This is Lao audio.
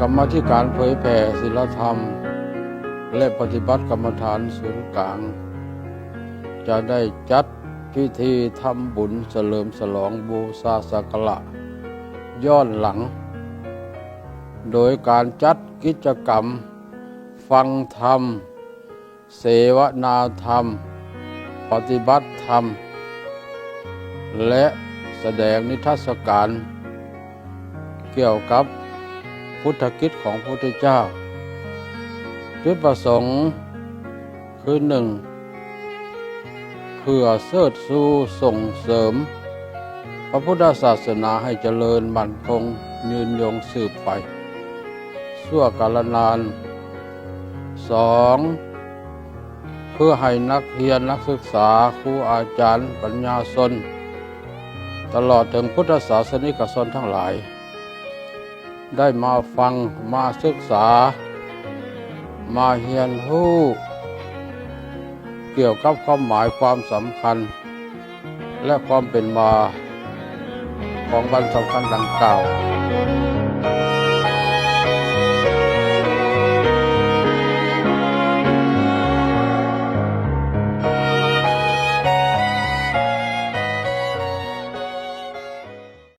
ກຳມາທິການເຜີຍແຜ່ສິນລະທຳ ແລະ ປະຕິບັດກຳມະຖານສູນກາງ ຈະໄດ້ຈັດພິທີທຳບຸນສະເຫຼີມສະຫຼອງບູຊາສັກກາລະຍ້ອນຫຼັງ ໂດຍການຈັດກິດຈະກຳຟັງທຳ, ເສວະນາທຳ, ປະຕິບັດທຳ ແລະ ສະແດງນິທັດສະການ ກ່ຽວກັບພຸດທະກິດຂອງພະພຸດທະເຈົ້າ. ຈຸດປະສົງຄື ໜຶ່ງ ເພື່ອເຊີດຊູສົ່ງເສີມພະພຸດທະສາສະໜາໃຫ້ຈະເລີນໝັ້ນຄົງຍືນຍົງສືບໄປຊົ່ວກາລະນານ. ສອງ ເພື່ອໃຫ້ນັກຮຽນນັກສຶກສາ, ຄູອາຈານ, ປັນຍາຊົນ ຕະຫຼອດເຖິງພຸດທະສາສະນິກະຊົນທັງຫຼາຍ ໄດ້ມາຟັງ, ມາສຶກສາ, ມາຮຽນຮູ້ກ່ຽວກັບຄວາມໝາຍຄວາມສຳຄັນ ແລະ ຄວາມເປັນມາຂອງວັນສຳຄັນດັ່ງກ່າວ.